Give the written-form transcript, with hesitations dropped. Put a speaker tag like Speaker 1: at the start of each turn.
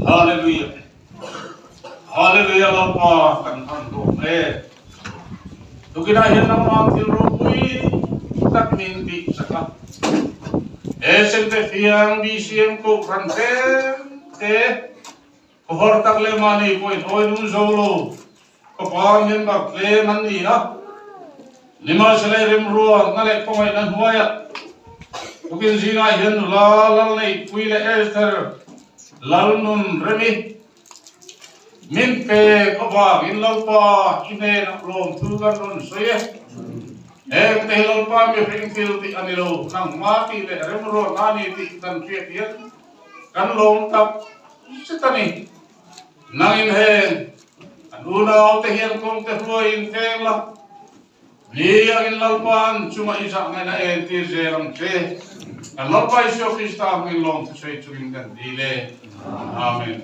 Speaker 1: Hallelujah Hallelujah Lalpa kan han lawm e. Tukinah hian nangmah thil ropui tak min tih sak a. He Sente Fiang BCM Kohhran tlem te khawhar tak leh mahni pawhin awi lung zo lo khawpa member tlem an ni a. Nimahsela remruat na leh khawngaihna hnuaiah tukin zingah hian nula Lalneihpui leh Esther Lalnun Remi min pek avangin Lalpa i hnenah lawmthu kan rawn sawi e. Heng te hi Lalpa mihring thil tih a ni lo, nangmah tih leh remruatna a ni tih kan hriat hian kan lawm tak zet a ni. Nangin heng an unaute hian kawngte hruaiin feng la, ni angin Lalpa'n chunga i zah ngaihna entir zel ang che. Kan Lalpa Isua Krista hmingin lawmthu sawi chungin kan dil e. Amen.